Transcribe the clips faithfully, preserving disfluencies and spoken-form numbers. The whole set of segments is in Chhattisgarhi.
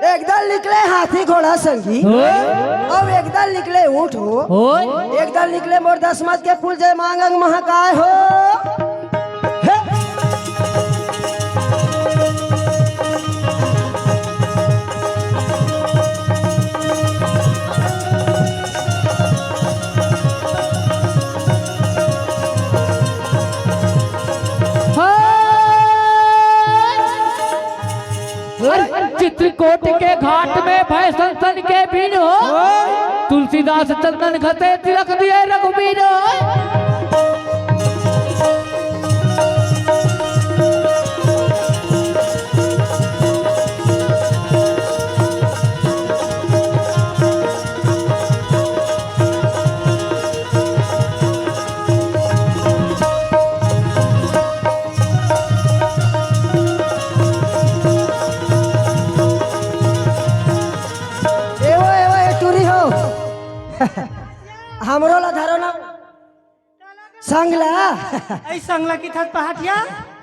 एक दल निकले हाथी घोड़ा संगी, ओए। अउ एक दल निकले ऊंट हो, ओए। एक दल निकले मोर दसमत के फूल जय मांग अंग महाकाय हो। हे। अरे, चित्रकूट के घाट में भय संसन के बीन हो, तुलसीदास चंदन घसे तिलक दिए रघुबीर हो। एवो, एवो, ए टूरी हो। हमरो ला धरो ना। संग ला। ऐ संग ला किथस पहाटिया?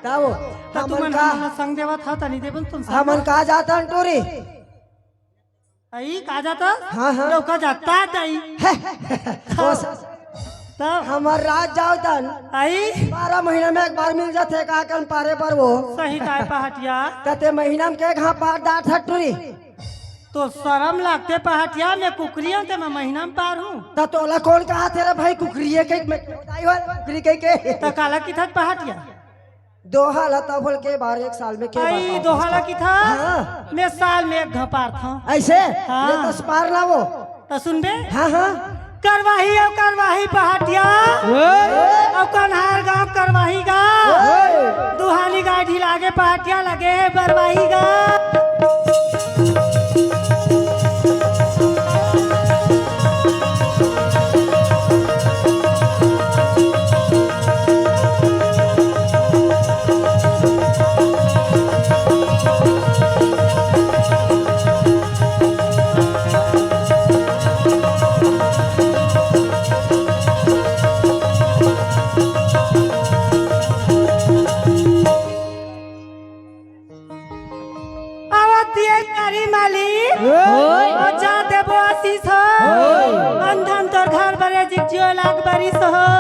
का वो? त हमन तुमन का हमन ला संग देवत हव, त नहीं देबन तुम संग। हमन का जातन टूरी? अई, का जाता? हाँ, हाँ। लौका जाता दाई। है। बस। तब? हमर राज जावतन। अई? बारह महीना में एक बार मिल जाथे, का कन पारे बर वो। सही ताय पहाटिया। त ते महीना में के घां पार दार थटुरी। तो शरम लागथे पहाटिया, मैं कुकरी हूँ, ते मैं महीना में पार हूँ। त तोला कौन कहा तेरा भाई कुकरी है, कहीं मैं दाई वाला कुकरी कहीं के? त काला किथस पहाटिया? दोहा ला तब होल के बार एक साल में के बार आई पार दोहा ला था? किथा? हाँ। मैं साल में एक घां पार था। ऐसे? हाँ। ये दस पार लावो। त सुनबे? हाँ, हाँ। करवाही अउ करवाही पहाटिया। ओए। अउ कन्हार गांव करवाही गा। ओए। दुहानी गाय ढिलागे पहाटिया लगे हे बरवाही गा। आवत दिए कारी माली। ओए। ओ जा देबो आशीष हो। ओए। अंधन तोर घर बरे जिक जियो लाग बारिश हो।